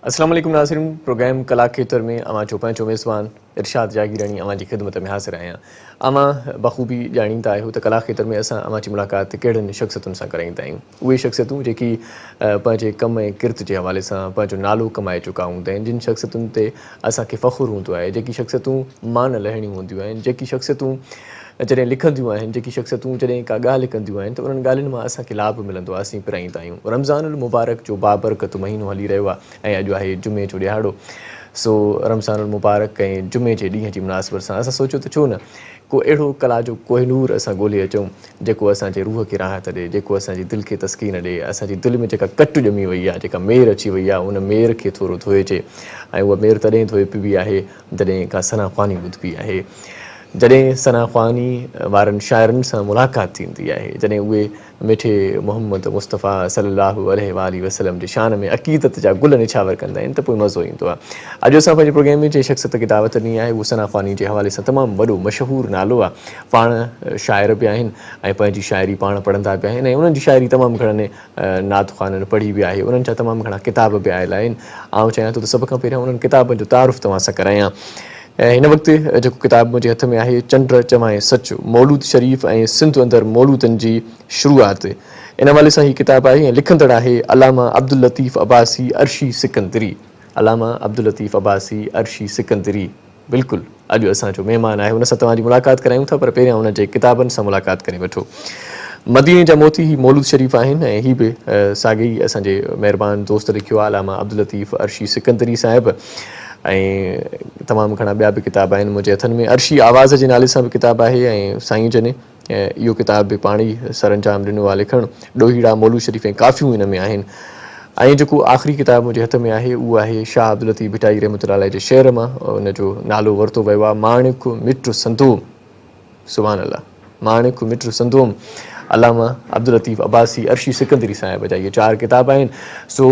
السلام عليڪم ناظرين پروگرام ڪلا کيتر ۾ اوهان جو پنهنجو ميزبان ارشاد جاگيراڻي اوهان جي خدمت ۾ حاضر آهيان. اوهان بخوبي ڄاڻيندا آهيو ته ڪلا کيتر ۾ اسان اوهان جي ملاقات ڪهڙن شخصيتن سان ڪرائيندا آهيون. اهي شخصيتون جيڪي پنهنجي ڪم ۽ ڪرت جي حوالي سان پنهنجو نالو ڪمائي چڪا هوندا آهن، جن شخصيتن تي اسان کي فخر هوندو آهي، جيڪي شخصيتون مان لهڻيون هونديون آهن، جيڪي شخصيتون جڏهن لکنديون آهن، جيڪي شخصيتون جڏهن ڪا ڳالهه ڪنديون آهن ته انهن ڳالهين مان اسان کي لاڀ ملندو آهي، اسين پرائيندا آهيون. رمضان المبارڪ جو بابرڪت مهينو هلي رهيو آهي ۽ اڄ آهي جمعي جو ڏهاڙو. سو رمضان المبارڪ ۽ جمعي جي ڏينهن جي مناسبت سان اسان سوچيو ته ڇو نه ڪو اهڙو ڪلا جو ڪوهه نور اسان ڳولي اچون جيڪو اسان جي روح کي راحت ڏي، جيڪو اسان جي دل کي تسڪين ڏي، اسان جي دل ۾ جيڪا ڪٽ ڄمي وئي آهي، جيڪا مير اچي وئي آهي، ان مير کي ٿورو ڌوئجي ۽ اها مير تڏهن ڌوئبي آهي جڏهن ڪا ثنا خواني ٻڌبي آهي. جڏهن ثنا خواني وارن شاعرن سان ملاقات ٿيندي آهي، جڏهن اهي مٺي محمد مصطفيٰ صلي الله عليه واٰله وسلم جي شان ۾ عقيدت جا گل نڇاور ڪندا آهن ته پوء مزو ايندو آهي. اڄ اسان پنهنجي پروگرام ۾ جنهن شخصيت کي دعوت ڏني آهي اهو ثنا خواني جي حوالي سان تمام وڏو مشهور نالو آهي. پاڻ شاعر به آهن ۽ پنهنجي شاعري پاڻ پڙهندا به آهن ۽ انهن جي شاعري تمام گهڻن نعت خوانن پڙهي به آهي. انهن جا تمام گهڻا ڪتاب به آيل آهن. آئون چاهيان ٿو ته سڀ کان پهريان انهن ڪتابن جو تعارف توهان سان ڪرايان. هن وقت جيڪو ڪتاب منهنجي هٿ ۾ آهي چنڊ چوانء سچ، مولود شريف ۽ سنڌ اندر مولودن جي شروعات ان حوالي سان هي ڪتاب آهي ۽ لکندڙ آهي علامه عبداللطيف عباسي عرشي سڪندري علامه عبداللطيف عباسي عرشي سڪندري بلڪل اڄ اسان جو مهمان آهي ان سان توهان جي ملاقات ڪرايون ٿا پر پهريان ان جي ڪتابن سان ملاقات ڪري وٺو. مديني جا موتي هي مولود شريف آهن ۽ هي به ساڳئي ئي اسان جي مهربان دوست لکيو آهي علامه عبداللطيف عرشي سڪندري صاحب ۽ تمام گهڻا ٻيا به ڪتاب آهن منهنجي هٿن ۾ عرشي آواز جي نالي سان به ڪتاب آهي ۽ سائين جن اهو ڪتاب به پاڻ ئي سرانجام ڏنو آهي لکڻ ڏوهيڙا مولود شريف ۽ ڪافيون ان ۾ آهن ۽ جيڪو آخري ڪتاب منهنجي هٿ ۾ آهي اهو آهي شاهه عبداللطيف ڀٽائي رحمة الله عليه جي شعر مان ان جو نالو ورتو ويو آهي ماڻڪ مٽ سندوم سبحان الله ماڻڪ مٽ سندوم علامه عبداللطيف عباسي عرشي سڪندري صاحب جا اهي چار ڪتاب آهن سو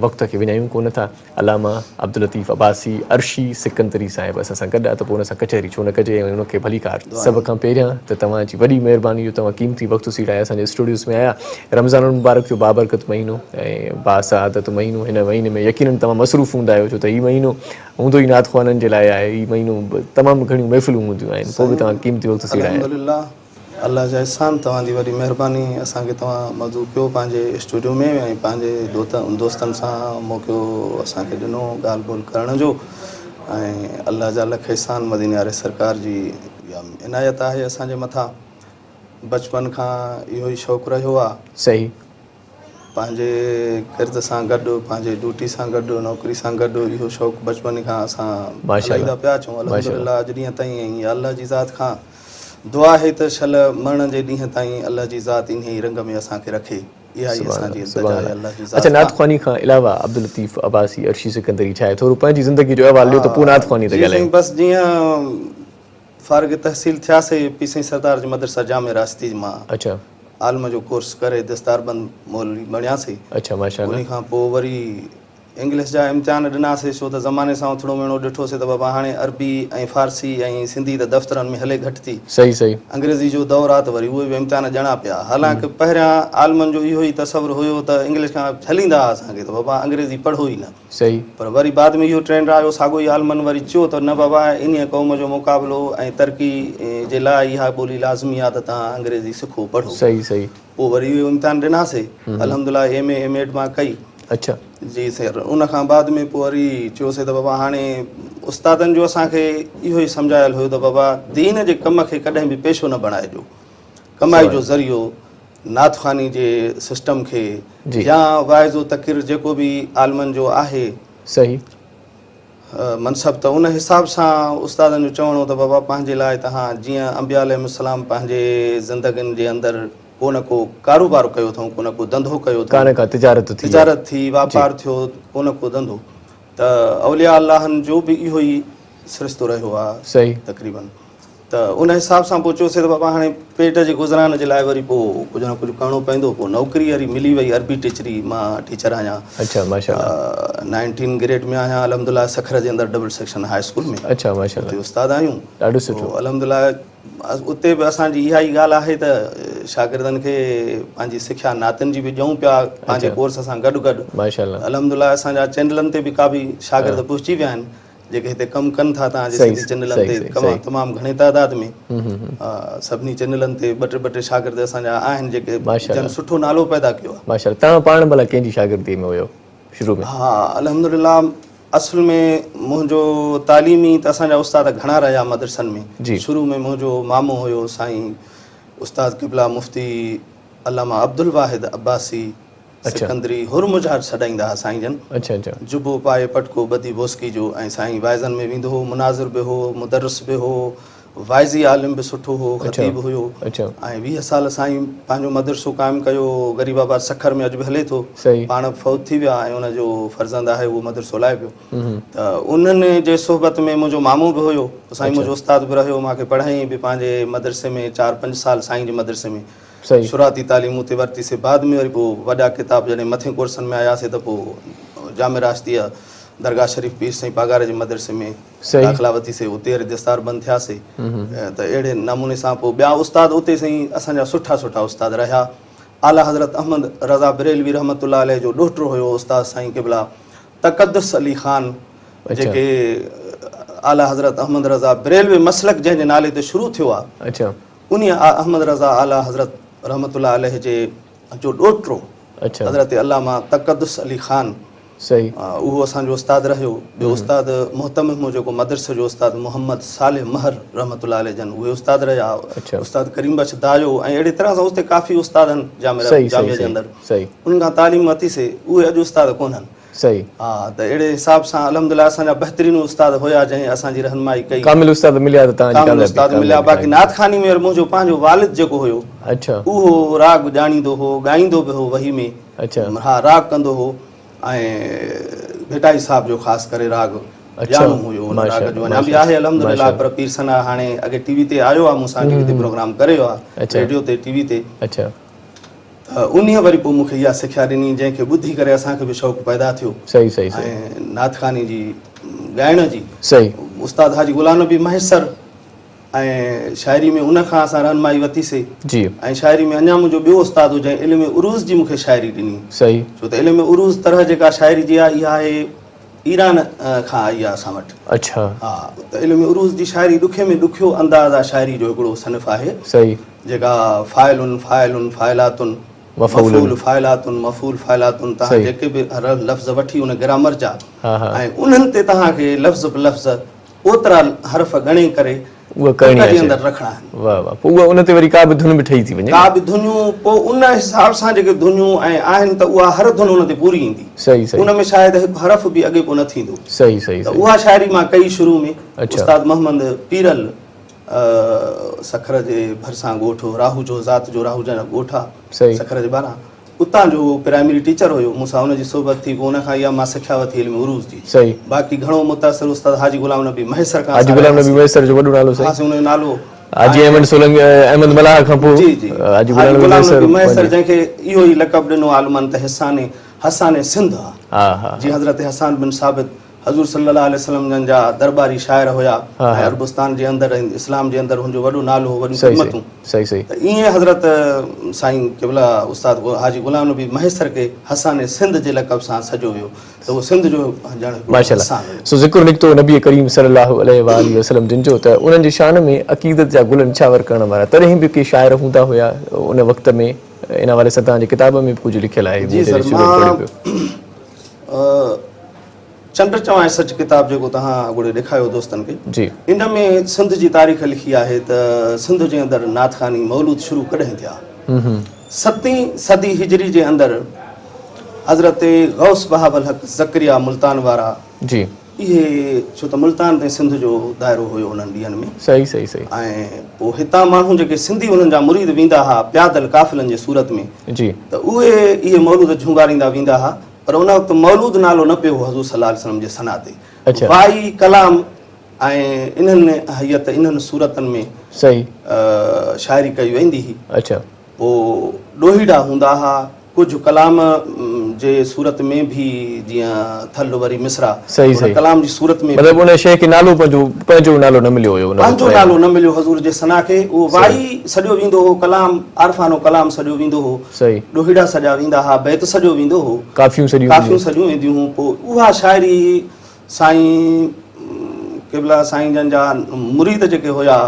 وقت کي وڃايون ڪونه ٿا علامه عبداللطيف عباسي عرشي سڪندري صاحب اسان سان گڏ آ ته پوء ان سان ڪچهري ڇو نه ڪجي ۽ ان کي ڀليڪار. سڀ کان پهريان ته توهان جي وڏي مهرباني جو توهان قيمتي وقت سيڙائي اسان جي اسٽوڊيوز ۾ آيا. رمضان المبارڪ جو بابرڪت مهينو ۽ باسعادت مهينو هن مهيني ۾ يقينن توهان مصروف هوندا آهيو ڇو ته هي مهينو هوندو ئي نعت خوانن جي لاء آهي هي مهينو تمام گهڻيون محفلون هونديون آهن پوء به توهان قيمتي وقت سيڙائي الحمدلله الله جا احسان توهان جي وڏي مهرباني اسان کي توهان مدعو ڪيو پنهنجي اسٽوڊيو ۾ ۽ پنهنجي دوستن سان موقعو اسان کي ڏنو ڳالهه ٻولهه ڪرڻ جو ۽ الله جا لک احسان مديني واري سرڪار جي اها عنايت آهي اسان جي مٿان بچپن کان اهو ئي شوق رهيو آهي. صحيح. پنهنجي ڪرت سان گڏ پنهنجي ڊيوٽي سان گڏ نوڪري سان گڏ اهو شوق بچپن کان اسان هلائيندا پيا اچون الحمدلله اڄ ڏينهن تائين ۽ الله جي ذات کان دعا آهي ته شل مرڻ جي ڏينهن تائين الله جي ذات انهي ئي رنگ ۾ اسان کي رکي اها ئي اسان جي التجا آهي الله جي ذات اڇا نعت خواني کان علاوه عبداللطيف عباسي عرشي سڪندري ڇا آهي ٿورو پنهنجي زندگي جو احوال ڏيو ته پوء نعت خواني تي ڳالهايون. جي سائين بس جيئن فارغ تحصيل ٿياسي پير سائين سردار جي مدرسه جامع راشدي مان اڇا عالم جو ڪورس ڪري دستاربند مولوي بڻياسي. اڇا ماشاءالله. انهي کان پوء وري انگلش جا امتحان ڏناسي ڇو ته زماني سان اٿڻو ويهڻو ڏٺوسي ته بابا هاڻي عربي ۽ فارسي ۽ سنڌي ته دفترن ۾ هلي گهٽ ٿي. صحيح صحيح. انگريزي جو دور آ ته وري اهي به امتحان ڏيڻا پيا. حالانڪ پهريان عالمن جو اهو ئي تصور هيو ته انگلش کان جهليندا ها اسان کي ته بابا انگريزي پڙهو ئي نه. صحيح. پر وري بعد ۾ اهو ٽرينڊ آيو ساڳو ئي عالمن وري چيو ته نه بابا انهيء قوم جو مقابلو ۽ ترقي جي لاء اها ٻولي لازمي آ ته توهان انگريزي سکو پڙهو. صحيح صحيح. پوء وري اهو امتحان ڏناسي الحمدلله ايم اي ايم ايڊ مان ڪئي. اڇا. جي سر ان کان بعد ۾ پوء وري چيوسي ته بابا هاڻي استادن جو اسان کي اهو ئي سمجهايل هيو ته بابا دين جي ڪم کي ڪڏهن به پيشو نه بڻائجو ڪمائي جو ذريعو نعت خواني جي سسٽم کي يا واعظ و تقرير جيڪو به عالمن جو آهي صحيح منصب ته ان حساب سان استادن جو چوڻ هو ته بابا پنهنجي لاء توهان جيئن انبياء عليهم السلام پنهنجي زندگين جي اندر ڪو نه ڪو ڪاروبار ڪيو اٿئون ڪو نه ڪو ڌنڌو ڪيو اٿئون ڪا نه ڪا تجارت ٿي تجارت ٿي واپار ٿيو ڪو نه ڪو ڌنڌو ته اولياء اللهن جو به اهو ئي سرشتو رهيو آهي صحيح تقريبن ته ان حساب سان پوء چيوسين ته بابا هاڻي پيٽ جي گذران جي لاء وري پوء ڪجهه نه ڪجهه ڪرڻو پوندو پوء نوڪري وري ملي وئي عربي ٽيچري مان ٽيچر آهيان. اڇا ماشاءالله. نائنٽين گريڊ ۾ آهيان الحمدلله سکر جي اندر ڊبل سيڪشن هاء اسڪول ۾ اڇا ماشاءالله اتي استاد آهيون. ڏاڍو سٺو. الحمدلله. اتي به اسان جي اها ئي ڳالهه آهي ته شاگردن کي پنهنجي سکيا نعتن جي به ڏيون پيا پنهنجي ڪورس سان گڏ گڏ. الحمدلله اسان جا چينلن تي به ڪافي شاگرد پهچي ويا آهن جيڪي هتي ڪم ڪن ٿا توهان جي سنڌي چينلن تي تمام گهڻي تعداد ۾ سڀني چينلن تي ٻه ٽي ٻه ٽي شاگرد اسان جا آهن جيڪي جن سٺو نالو پيدا ڪيو آهي. ماشاءالله توهان پاڻ ڀلا ڪنهن جي شاگردي ۾ هيو شروع ۾؟ ها الحمدلله اصل ۾ منهنجو تعليمي ته اسان جا استاد گهڻا رهيا مدرسن ۾ شروع ۾ منهنجو مامو هيو سائين استاد قبلا مفتي علامه عبدالواحد عباسي سڪندري حر مجاهد سڏائيندا ها سائين جن جبو پائي پٽڪو ٻڌي بوسڪي جو ۽ سائين واعظن ۾ ويندو هو مناظر به هو مدرس به هو واعظي عالم به سٺو هو، خطيب هيو ۽ 20 سال سائين پنهنجو مدرسو قائم ڪيو غريب آباد سکر ۾ اڄ به هلي ٿو. پاڻ به فوت ٿي ويا ۽ ان جو فرزند آهي اهو مدرسو هلائي پيو. ته انهن جي صحبت ۾ منهنجو مامو به هيو. سائين منهنجو استاد به رهيو، مان کي پڙهايائين به پنهنجي مدرسي ۾ چار پنج سال سائين جي مدرسي ۾ شروعاتي تعليم اتي ورتي سي. بعد ۾ وري پوء وڏا ڪتاب جڏهن مٿين ڪورسن ۾ آياسي ته پوء جامع راشديه درگاهه شريف پير سائين پاڳاري جي مدرسي ۾ داخلا ورتي سي اتي وري دستار بند ٿيا سي ته اهڙي نموني سان پوء ٻيا استاد اتي سائين اسان جا سٺا سٺا استاد رهيا. اعليٰ حضرت احمد رضا بريلوي رحمة الله عليه جو ڏوهٽو هيو استاد سائين قبلا تقدس علي خان جيڪي اعليٰ حضرت احمد رضا بريلوي مسلڪ جنهن جي نالي تي شروع ٿيو آهي انهيء احمد رضا اعليٰ حضرت رحمة الله عليه جي جو ڏوهٽو حضرت علامه تقدس علي خان اهو اسان جو استاد رهيو. ٻيو استاد مهتمم هو جيڪو مدرسي جو استاد محمد صالح مهر رحمة الله عليه جن اهي استاد رهيا. استاد ڪريم بخش دايو ۽ اهڙي طرح سان اتي ڪافي استاد آهن جامعه جي اندر انهن کان تعليم ورتي سي اهي اڄ استاد ڪونهن. ها ته اهڙي حساب سان الحمدلله اسان جا بهترين استاد هيا جنهن اسان جي رهنمائي ڪئي. ڪامل استاد مليا ته توهان جي ڪامل استاد مليا باقي نعت خواني ۾ وري منهنجو پنهنجو والد جيڪو هيو اهو راڳ ڄاڻيندو هو ڳائيندو به هو وهي ۾ ها راڳ ڪندو هو ۽ ڀٽائي صاحب جو خاص ڪري راڳ ڄاڻو هيو ان راڳ جو اڃا به آهي الحمدلله پر پير ثنا هاڻي اڳي ٽي وي تي آيو آهي مون سان ٽي وي تي پروگرام ڪري ويو آهي ريڊيو تي ٽي وي تي ته انهيء وري پوء مون کي اها سکيا ڏني جنهن کي ٻڌي ڪري اسان کي به شوق پيدا ٿيو ۽ نعت خواني جي ڳائڻ جي استاد حاجي غلام نبي مهيسر ۽ شاعري ۾ ان کان اسان رهنمائي ورتي سي ۽ شاعري ۾ اڃا منهنجو ٻيو استاد هو جنهن علم عروض جي مون کي شاعري ڏني ڇو ته علم عروض طرح جيڪا شاعري جي آهي اها آهي ايران کان آئي آهي اسان وٽ ها ته علم عروض جي شاعري ڏکي ۾ ڏکيو انداز آهي شاعري جو هڪڙو صنف آهي جيڪا فاعلن فاعلن فاعلاتن مفعول فاعلاتن مفعول فاعلاتن توهان جيڪي به لفظ وٺي ان گرامر جا ۽ انهن تي توهان کي لفظ به لفظ اوترا حرف ڳڻي ڪري اها ڪرڻي آهي اندر رکڻا آهن. واه واه پوء اها ان تي وري ڪا به ڌن به ٺهي ٿي وڃي. ڪا به ڌنيون پوء ان حساب سان جيڪي ڌنيون ۽ آهن ته اها هر ڌن ان تي پوري ايندي. صحيح صحيح. ان ۾ شايد هڪ حرف به اڳي پوء نه ٿيندو. صحيح صحيح ته اها شاعري مان ڪئي شروع ۾ استاد محمد پيرل سکر جي ڀرسان ڳوٺ راهوجو ذات جو راهوجا جو ڳوٺ آ سکر جي ٻاهران اتان جو هو پرائمري ٽيچر هيو مون سان ان جي صحبت ٿي پوء ان کان اها مان سکيا ورتي علم عروض جي باقي گهڻو متاثر استاد حاجي غلام نبي مهيسر کان حاجي غلام نبي مهيسر جو وڏو نالو سائين ها سائين ان جو نالو حاجي احمد سولنگي احمد ملاح کان پوء جي جي حاجي غلام نبي مهيسر جنهن کي اهو ئي لقب ڏنو عالمن ته حسان حسان سنڌ آ ها ها جي حضرت حسان بن ثابت حضور صلي الله عليه وسلم جن جا درٻاري شاعر هيا ۽ عربستان جي اندر ۽ اسلام جي اندر هن جو وڏو نالو هو وڏيون خدمتون ته ائين حضرت سائين قبله استاد حاجي غلام نبي مهيسر کي حسان سنڌ جي لقب سان سڏيو ويو ته اهو سنڌ جو ڄڻ هڪڙو حسان هيو. سو ذڪر نڪتو نبي ڪريم صلي الله عليه واٰله وسلم جن جو ته انهن جي شان ۾ عقيدت جا گل نڇاور ڪرڻ وارا تڏهن به ڪي شاعر هوندا هيا ان وقت ۾ ان حوالي سان توهان جي ڪتاب ۾ به ڪجهه لکيل آهي جي مون سر جڏهن شروع ۾ مان پڙهيو پيو. چنڊ چوانء سچ ڪتاب جيڪو توهان اڳوڙي ڏيکايو دوستن کي جي. ان ۾ سنڌ جي تاريخ لکي آهي ته سنڌ جي اندر نعت خواني مولود شروع ڪڏهن ٿيا. ستين صدي هجري جي اندر حضرت غوث بهاولحق زڪريا ملتان وارا جي. اهي ڇو ته ملتان تائين سنڌ جو دائرو هيو انهن ڏينهن ۾. صحيح صحيح صحيح. ۽ پوء هتان ماڻهو جيڪي سنڌي انهن جا مريد ويندا ها پيادل قافلن جي صورت ۾ جي. ته اهي اهي مولود جهونگاريندا ويندا ها پر ان وقت مولود نالو نه پيو هو حضور صلي الله عليه وسلم جي ثنا تي وائي ڪلام ۽ انهن هيئت انهن صورتن ۾ صحيح شاعري ڪئي ويندي هئي. اڇا. پوء ڏوهيڙا هوندا ها، ڪجهه ڪلام جي صورت ۾ به جيئن ٿل وري مصرع صحيح ان صحيح ڪلام جي صورت ۾ مطلب ان شيء کي نالو پنهنجو پنهنجو نالو نه مليو هيو ان وقت پنهنجو نالو نه مليو حضور جي ثنا کي اهو وائي سڏيو ويندو هو ڪلام عارفانو ڪلام سڏيو ويندو هو صحيح ڏوهيڙا سڏيا ويندا ها بيت سڏيو ويندو هو ڪافيون سڏيون ڪافيون سڏيون وينديون هيون پوء اها شاعري سائين قبلا سائين جن جا مريد جيڪي هيا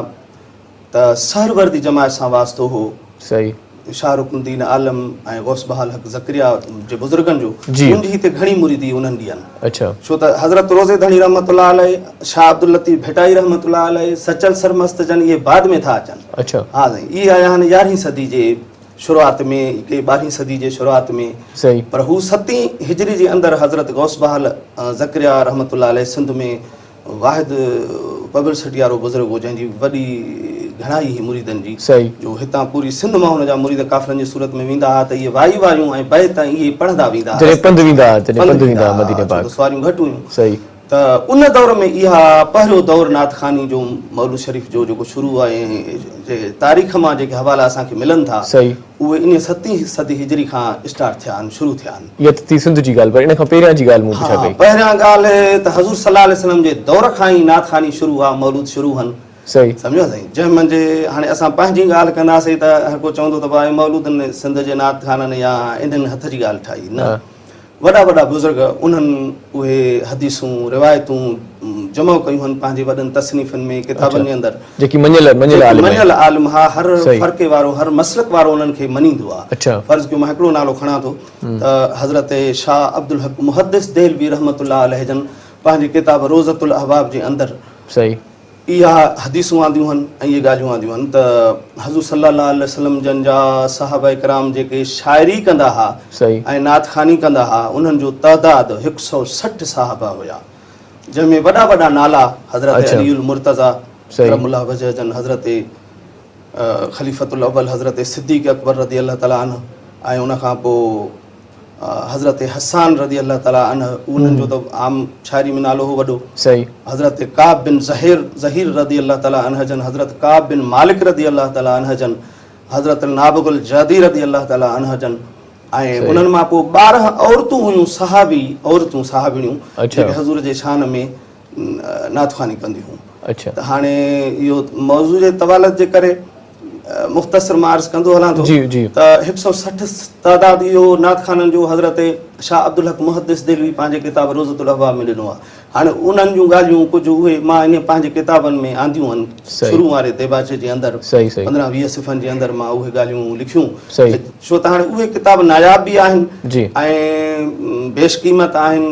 ته سهروردي جماعت سان واسطو هو. صحيح. شاهه رڪن الدين عالم ۽ غوث بهاءالحق زڪريا جي بزرگن جو جي. ان جي هتي گهڻي مريدي انهن ڏينهن. اڇا. ڇو ته حضرت روضي ڌڻي رحمة الله عليه، شاهه عبداللطيف ڀٽائي رحمة الله عليه، سچل سرمست جن اهي بعد ۾ ٿا اچن. اڇا. ها سائين اهي آيا آهن يارهين صدي جي شروعات ۾ ڪي ٻارهين صدي جي شروعات ۾. صحيح. پر هو ستين هجري جي اندر حضرت غوث بهاء زڪريا رحمة الله عليه سنڌ ۾ واحد پبلسٽي وارو بزرگ هو جنهن جي وڏي گهڻائي هئي مريدن جي صحيح. جو هتان پوري سنڌ مان هن جا مريد قافلن جي صورت ۾ ويندا ها ته اهي وائي واريون ۽ بيت ۽ اهي پڙهندا ويندا ها جڏهن پنڌ ويندا ها جڏهن پنڌ ويندا ها مديني ڇو ته پاڪ سواريون گهٽ هيون صحيح. ته ان دور ۾ اها پهريون دور نعت خواني جو مولود شريف جو جيڪو شروع ۽ جي تاريخ مان جيڪي حوالا اسان کي ملن ٿا صحيح. اهي انهيء ستين صدي هجري کان اسٽارٽ ٿيا آهن، شروع ٿيا آهن. اها ته ٿي سنڌ جي ڳالهه پر ان کان پهريان جي ڳالهه مون پڇا ها، ڪئي. پهريان ڳالهه ته حضور صلي الله عليه وسلم جي دور کان ئي نعت خواني شروع آ، مولود شروع هن. صحيح. سمجهيو سائين، جنهن منجهه هاڻي اسان پنهنجي ڳالهه ڪنداسين ته هر ڪو چوندو ته ڀائي مولودن سنڌ جي نعت خوانن يا انهن هٿ جي ڳالهه ٺاهي، نه. وڏا وڏا بزرگ انهن اهي حديثون روايتون جمع ڪيون هن پنهنجي وڏن تصنيفن ۾ ڪتابن جي اندر جيڪي مڃيل مڃيل عالم مڃيل عالم ها هر فرقي وارو هر مسلڪ وارو انهن کي مڃيندو آ فرض ڪيو مان هڪڙو نالو کڻان ٿو ته حضرت شاهه عبدالحق محدث دهلوي رحمة الله عليه جن پنهنجي ڪتاب روضة الاحباب جي اندر صحيح اها حديثون آنديون هن ۽ اهي ڳالهيون آنديون هن ته حضور صلي الله عليه وسلم جن جا صحابه ڪرام جيڪي شاعري ڪندا ها ۽ نعت خواني ڪندا ها انهن جو تعداد هڪ سؤ 60 صحابه هيا جنهن ۾ وڏا وڏا نالا حضرت علي المرتضيٰ ڪرم الله وجهه جن حضرت خليفة الاول حضرت صديق اڪبر رضي الله تعالٰي عنه ۽ ان کان پوء حضرت حسان رضي الله تعالٰي عنه انهن جو ته عام شاعري ۾ نالو هو وڏو. صحيح. حضرت ڪعب بن زهير زهير رضي الله تعالٰي عنه جن، حضرت ڪعب بن مالڪ رضي الله تعالٰي عنه جن، حضرت نابغ الجعدي رضي الله تعالٰي عنه جن ۽ انهن مان پوء 12 عورتون هيون صحابي عورتون صحابڻيون جيڪي حضور جي شان ۾ نعت خواني ڪنديون هيون. ته هاڻي اهو موضوع جي طوالت جي ڪري مختصر مان عرض ڪندو هلان ٿو ته هڪ سؤ 60 تعداد اهو نعت خوانن جو حضرت شاهه عبدالحق محدث دهلوي پنهنجي ڪتاب روضة الاحباب ۾ ڏنو آهي. هاڻي انهن جون ڳالهيون ڪجهه اهي مان انهي پنهنجي ڪتابن ۾ آنديون آهن. شروع واري ديباچي جي اندر 15 20 صفحن جي اندر مان اهي ڳالهيون لکيون ڇو ته هاڻي اهي ڪتاب ناياب به آهن ۽ بيش قيمت آهن.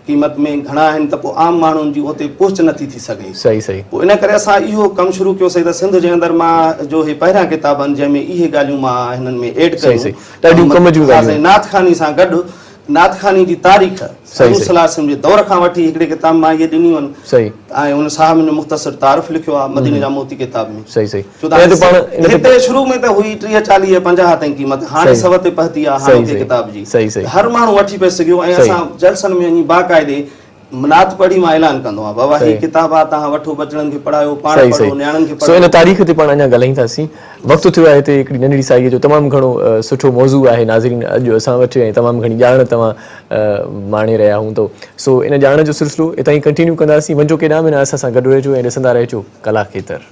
قيمت ۾ گهڻا آهن ته پوء عام ماڻهن جي اتي پهچ نٿي ٿي سگهي. صحيح صحيح. پوء ان ڪري اسان اهو ڪم شروع ڪيوسين ته سنڌ جي اندر مان جو هي پهريان ڪتاب آهن جنهن ۾ اهي ڳالهيون مان هنن ۾ ايڊ ڪيون. صحيح صحيح ڏاڍيون ڪم جون ڳالهيون. سائين نعت خواني سان گڏ نعت خواني جي تاريخ حضور صلي الله عليه وسلم جي دور کان وٺي هڪڙي ڪتاب مان اهي ڏنيون آهن. صحيح. ۽ ان صاحب جو مختصر تعارف لکيو آهي مديني جا موتي ڪتاب ۾. صحيح صحيح. ڇو ته هتي شروع ۾ ته هئي 30 40 50 تائين قيمت هاڻي 100 تي پهتي آهي هاڻوڪي ڪتاب جي هر ماڻهو وٺي پئي سگهيو ۽ اسان جلسن ۾ وڃي باقاعدي نعت پڙهي مان اعلان ڪندو آهيان بابا هي ڪتاب آهي توهان وٺو ٻچڙن کي پڙهايو پاڻ پڙهو نياڻين کي پڙهايو. سو ان تاريخ تي پاڻ اڃا ڳالهائينداسين وقت ٿيو آهي هتي هڪڙي ننڍڙي ساهيء جو تمام گهڻو سٺو موضوع آهي ناظرين اڄ اسان وٽ ۽ تمام گهڻي ڄاڻ توهان ماڻي رهيا هوندؤ سو ان ڄاڻ جو سلسلو اتان ئي ڪنٽينيو ڪنداسين وڃجو ڪيڏانهن به نه اسان سان گڏ رهجو ۽ ڏسندا رهجو ڪلا کيتر.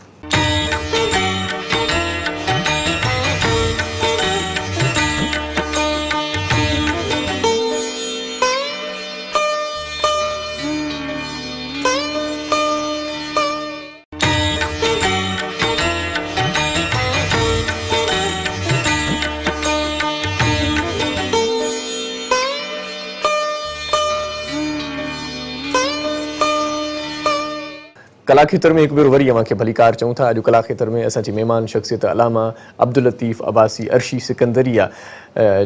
ڪلا کيتر ۾ هڪ ڀيرو وري اوهان کي ڀليڪار چئون ٿا. اڄ ڪلا کيتر ۾ اسان جي مهمان شخصيت علامه عبداللطيف عباسي عرشي سڪندري آ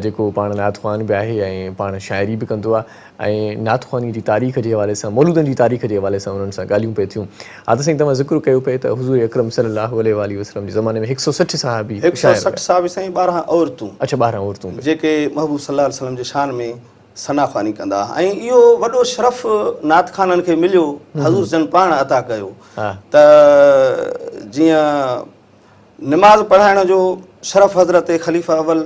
جيڪو پاڻ نعت خوان به آهي ۽ پاڻ شاعري به ڪندو آ ۽ نعت خواني جي تاريخ جي حوالي سان مولودن جي تاريخ جي حوالي سان انهن سان ڳالهيون پئي ٿيون. ها ته سائين توهان ذڪر ڪيو پئي ته حضور اڪرم صلي الله عليه واٰله وسلم جي زماني ۾ هڪ سؤ 60 صحابي هڪ سؤ شاعر 60 هيا. صحابي سائين 12 عورتون. اڇا 12 عورتون به. جيڪي محبوب صلي الله عليه وسلم جي شان ۾ ثنا خواني ڪندا ۽ اهو وڏو شرف نعت خوانن کي مليو حضور جن پاڻ عطا ڪيو ته جيئن نماز پڙهائڻ جو شرف حضرت خليفه اول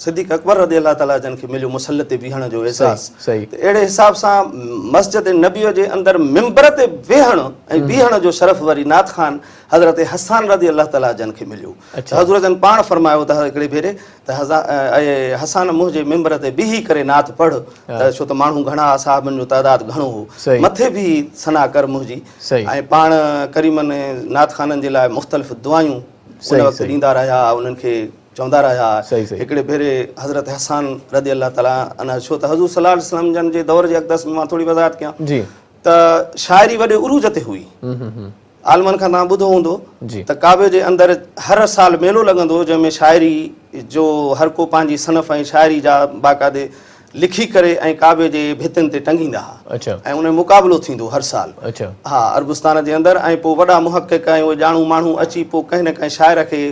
صديق اڪبر رضي الله تعاليٰ جن کي مليو مصلي تي بيهڻ جو اعزاز. ته اهڙي حساب سان مسجد نبوي جي اندر منبر تي ويهڻ ۽ بيهڻ جو شرف وري نعت خوان حضرت حسان رضي الله تعاليٰ جن کي مليو. ته حضور جن پاڻ فرمايو ته هڪڙي ڀيري ته اي حسان منهنجي منبر تي بيهي ڪري نعت پڙهه ته ڇو ته ماڻهو گهڻا هئا، صحابن جو تعداد گهڻو هو، مٿي بيهي ثنا ڪر منهنجي. ۽ پاڻ ڪريمن نعت خوانن جي لاء مختلف دعايون ان وقت ڏيندا رهيا، انهن کي چوندا رهيا. هڪڙي ڀيري حضرت حسان رضي الله تعالٰي عنه، ڇو ته حضور صلي الله عليه وسلم جن جي دور جي اقدس ۾ مان ٿوري وضاحت ڪيان ته شاعري وڏي عروج تي هئي. عالمن کان توهان ٻڌو هوندو ته ڪعبي جي اندر هر سال ميلو لڳندو هو، جنهن ۾ شاعري جو هر ڪو پنهنجي صنف ۽ شاعري جا باقاعدي لکي ڪري ۽ ڪعبي جي ڀتين تي ٽنگيندا ها ۽ ان ۾ مقابلو ٿيندو هر سال ها عربستان جي اندر. ۽ پوء وڏا محقق ۽ اهي ڄاڻو ماڻهو اچي پوء ڪنهن نه ڪنهن شاعر کي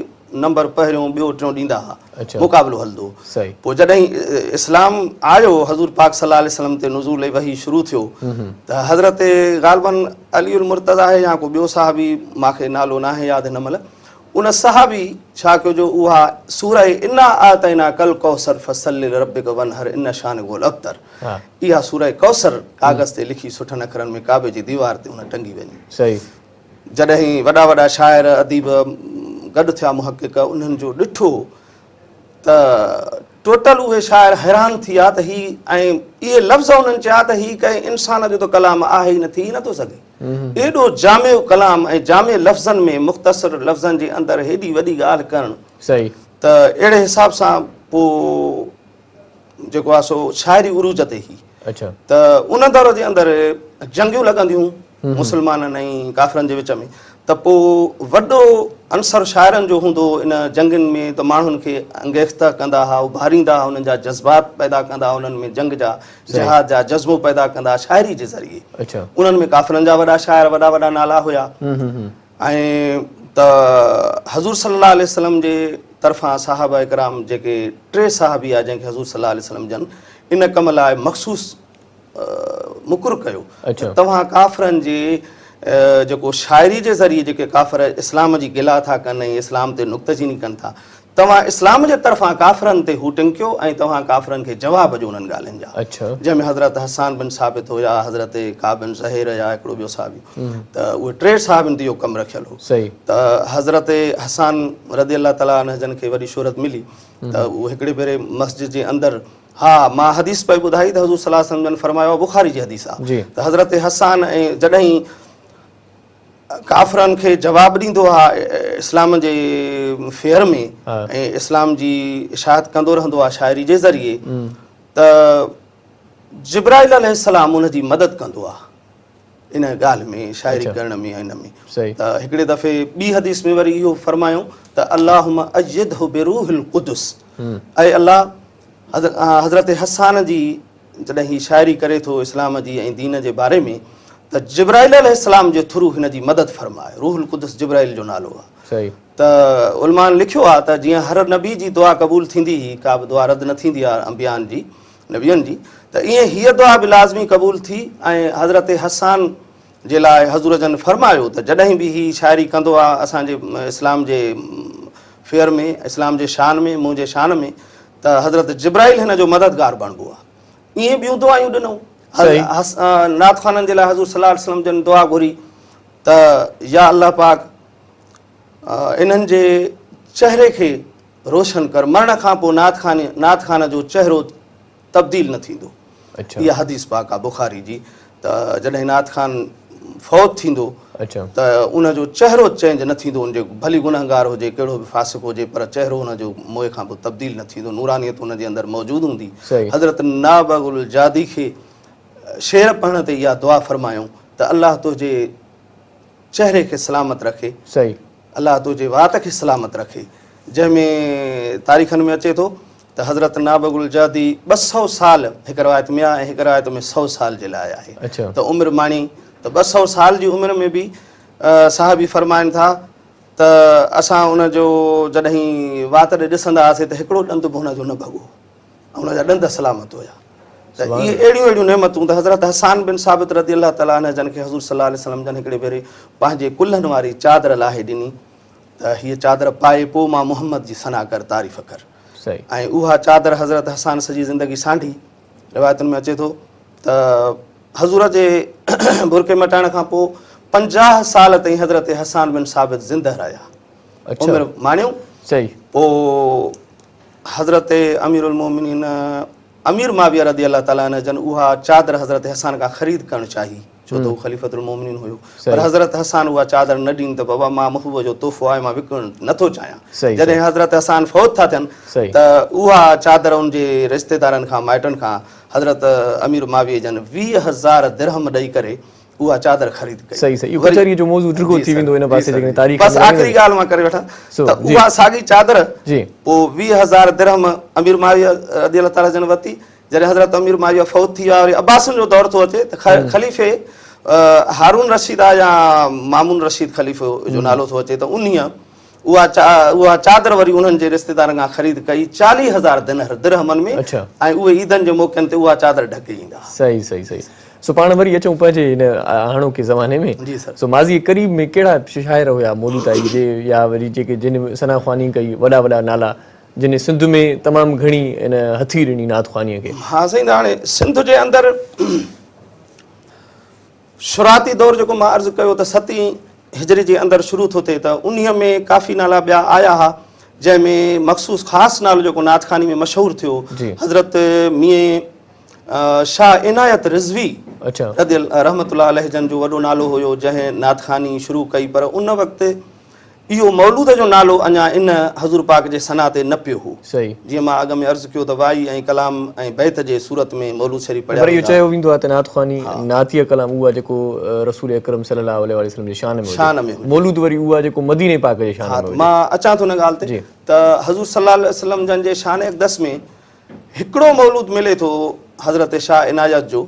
نمبر پهريون ٻيو ٽيون ڏيندا ها، مقابلو هلندو هو. پوء جڏهن اسلام آيو، حضور پاڪ صلي الله عليه وسلم تي نزول وحي شروع ٿيو ته حضرت غالباً علي المرتضيٰ آهي يا ڪو ٻيو صحابي، مان کي نالو ناهي ياد هن مهل، ان صحابي ڇا ڪيو جو اها سوره انا اعطيناڪ الڪوثر فصل لربڪ وانحر ان شانئڪ هو الابتر، اها سوره ڪوثر ڪاغذ تي لکي سٺن اکرن ۾ ڪعبي جي ديوار تي ان ٽنگي وڃي. جڏهن وڏا وڏا شاعر اديب گڏ ٿيا محقق، انهن جو ڏٺو ته ٽوٽل اهي شاعر حيران ٿي ويا ته هي، ۽ اهي لفظ انهن چيا ته هي ڪنهن انسان جو ته ڪلام آهي ئي نه، ٿي ئي نٿو سگهي. ايڏو جامع ڪلام ۽ جامع لفظن ۾ مختصر لفظن جي اندر هيڏي وڏي ڳالهه ڪرڻ، ته اهڙي حساب سان پوء جيڪو آهي سو شاعري عروج تي هئي. ته ان دور جي اندر جنگيون لڳنديون مسلمانن ۽ ڪافرن جي وچ ۾، ته پوء وڏو عنصر شاعرن جو هوندو هو ان جنگين ۾، ته ماڻهن کي انگيخته ڪندا هئا، اڀاريندا هئا، انهن جا جذبات پيدا ڪندا هئا، انهن ۾ جنگ جا جهاد جا جذبو پيدا ڪندا هئا شاعري جي ذريعي. انهن ۾ ڪافرن جا وڏا شاعر وڏا وڏا نالا هيا. ۽ ته حضور صلي الله عليه وسلم جي طرفان صحابه ڪرام جيڪي ٽي صحابي آ جنهن کي حضور صلي الله عليه وسلم جن ان ڪم لاء مخصوص مقرر ڪيو ته توهان ڪافرن جي جيڪو شاعري جي ذريعي جيڪي ڪافر اسلام جي گلا ٿا ڪن ۽ اسلام تي نقطه چيني ڪن ٿا، توهان اسلام جي طرفان ڪافرن تي هوٽنگ ڪيو ۽ توهان ڪافرن کي جواب ڏيو انهن ڳالهين جا. جنهن ۾ حضرت حسان بن ثابت هو يا حضرت ڪعب بن زهير يا هڪڙو ٻيو صحابي، ته اهي ٽي صحابين تي اهو ڪم رکيل هو. ته حضرت حسان رضي الله تعالٰي عنه جن کي وڏي شهرت ملي ته اهو هڪڙي ڀيري مسجد جي اندر، ها مان حديث پئي ٻڌائي ته حضور صلي الله عليه وسلم جن فرمايو، بخاري جي حديث آهي، ته حضرت حسان ۽ جڏهن ڪافرن کي جواب ڏيندو آ اسلام جي فيئر ۾ ۽ اسلام جي اشاعت ڪندو رهندو آ شاعري جي ذريعي، ته جبرائيل عليه السلام ان جي مدد ڪندو آ ان ڳالهه ۾ شاعري ڪرڻ ۾ ان ۾. ته هڪڙي دفعي ٻي حديث ۾ وري اهو فرمايو ته اللهم ايده بروح القدس، اي الله حضرت حسان جي جڏهن هي شاعري ڪري ٿو اسلام جي ۽ دين جي باري ۾ ته جبرائيل عليه السلام جي ٿرو هن جي مدد فرماء. روح القدس جبرائيل جو نالو آهي. ته علماء لکيو آهي ته جيئن هر نبي جي دعا قبول ٿيندي هئي، ڪا به دعا رد نه ٿيندي آهي انبيائن جي، نبين جي، ته ائين هيء دعا به لازمي قبول ٿي. ۽ حضرت حسان جي لاء حضور جن فرمايو ته جڏهن به هي شاعري ڪندو آهي اسان جي اسلام جي فيئر ۾، اسلام جي شان ۾، منهنجي شان ۾، ته حضرت جبرائيل هن جو مددگار بڻبو آهي. ائين ٻيون دعايون ڏنائون. نعت خوانن جي لاء حضور صلي الله عليه وسلم جن دعا گهري ته يا الله پاڪ انهن جي چهري کي روشن ڪر، مرڻ کان پوء نعت خوان جو چهرو تبديل نه ٿيندو. اها حديث پاڪ آهي بخاري جي، ته جڏهن نعت خوان فوت ٿيندو ته ان جو چهرو چينج نه ٿيندو، ان جي ڀلي گنهگار هجي ڪهڙو به فاسق هجي، پر چهرو ان جو موئي کان پوء تبديل نه ٿيندو، نورانيت ان جي اندر موجود هوندي. حضرت نابغ الجادي کي شعر پڙهڻ تي اها دعا فرمايائون ته الله تنهنجي چهري کي سلامت رکي، الله تنهنجي وات کي سلامت رکي. جنهن ۾ تاريخن ۾ اچي ٿو ته حضرت نابغ الجادي 200 سال هڪ روايت ۾ آهي ۽ هڪ روايت ۾ 100 سال جي لاء آهي ته عمر ماڻي، ته 200 سال جي عمر ۾ به صحابي فرمائن ٿا ته اسان ان جو جڏهن وات ڏي ڏسندا هئاسين ته هڪڙو ڏند به هن جو نه ڀڳو، ان جا ڏند سلامت هيا. ته اهي اهڙيون اهڙيون نعمتون ته حضرت حسان بن ثابت رضي الله تعالٰي عنه جن کي حضور صلي الله عليه وسلم جن هڪڙي ڀيري پنهنجي ڪلهن واري چادر لاهي ڏني ته هيء چادر پائي پوء مان محمد جي ثنا ڪر، تعريف ڪر. ۽ اها چادر حضرت حسان سڄي زندگي سانڍي. روايتن ۾ اچي ٿو ته حضور جي برقعي مٽائڻ کان پوء 50 سال تائين حضرت حسان بن ثابت زنده رهيا. عمر ماڻيو. پوء حضرت امير المومنين امير معاويه رضي الله تعالٰي عنه جن اها چادر حضرت حسان کان خريد ڪرڻ چاهي، ڇو ته هو خليفة المومنين هيو، پر حضرت حسان اها چادر نه ڏني ته بابا مان محبوب جو تحفو آهي مان وڪڻڻ نٿو چاهيان. جڏهن حضرت حسان فوت ٿا ٿين ته اها چادر ان جي رشتيدارن کان مائٽن کان حضرت امير معاويه جن 20,000 درهم ڏئي ڪري اها چادر خريد ڪئي. صحيح صحيح اهو ڪچهريء جو موضوع ڊگهو ٿي ويندو ان پاسي جيڪڏهن تاريخ بس آخري ڳالهه مان ڪري وٺان ته اها ساڳي چادر پوء 20,000 درهم امير معاويه رضي الله تعالٰي جن ورتي. جڏهن حضرت امير معاويه فوت ٿي ويا وري عباسين جو دور ٿو اچي ته خليفي هارون رشيد آ يا مامون رشيد خليفو جو نالو ٿو اچي ته انهيء اها چادر وري انهن جي رشتيدارن کان خريد ڪئي 40,000 درهمن ۾ ۽ اهي عيدن جي موقعن تي اها چادر ڍڪي ايندا ها. صحيح صحيح صحيح سو پاڻ وري اچون پنهنجي هن هاڻوڪي زماني ۾. جي سر. سو ماضي قريب ۾ ڪهڙا شاعر هيا مولودائي جي يا وري جيڪي جن ثنا خواني ڪئي وڏا وڏا نالا جن سنڌ ۾ تمام گهڻي ان هٿي ڏني نعت خوانيء کي. ها سائين ته هاڻي سنڌ جي اندر شروعاتي دور جيڪو مان عرض ڪيو ته ستين هجري جي اندر شروع ٿو ٿئي ته انهيء ۾ ڪافي نالا ٻيا آيا ها جنهن ۾ مخصوص خاص نالو جيڪو نعت خواني ۾ مشهور ٿيو حضرت ميين شاهه عنايت رضوي رضي رحمة الله عليه جن جو وڏو نالو هيو جنهن نعت خواني شروع ڪئي پر ان وقت اهو مولود جو نالو اڃا ان حضور پاڪ جي ثنا تي نه پيو هو. جيئن مان اڳ ۾ عرض ڪيو ته وائي ۽ ڪلام ۽ بيت جي صورت ۾ مولود شريف پڙهيا پر اهو ويندا. چيو ويندو آهي ته نعت خواني، نعتيه ڪلام اهو آهي جيڪو رسول اڪرم صلي الله عليه وآله وسلم جي شان ۾ هجي. شان ۾ هجي. مولود وري اهو آهي جيڪو مديني پاڪ جي شان ۾ هجي. مان اچان ٿو ان ڳالهه تي ته حضور صلي الله عليه وسلم جن جي شان اقدس ۾ هڪڙو مولود ملي ٿو حضرت شاهه عنايت جو.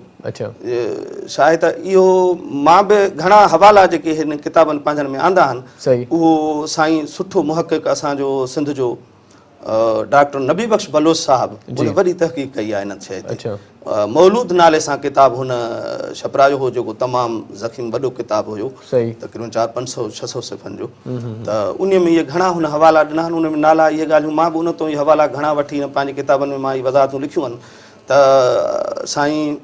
شاهه ته اهو مان به گهڻا حوالا جيڪي هن ڪتابن پنهنجن ۾ آندا آهن اهو سائين سٺو محقق اسان جو سنڌ جو ڊاڪٽر نبي بخش بلوچ صاحب ان وڏي تحقيق ڪئي آهي ان شيء تي. مولود نالي سان ڪتاب هن ڇپرايو هو جيڪو تمام ضخيم وڏو ڪتاب هيو تقريبن 4 500 600 صفحن جو ته انهي ۾ اهي گهڻا هن حوالا ڏنا آهن ان ۾ نالا اهي ڳالهيون مان به ان تون اهي حوالا گهڻا وٺي هن پنهنجي ڪتابن ۾ مان اهي وضاحتون لکيون آهن ته سائين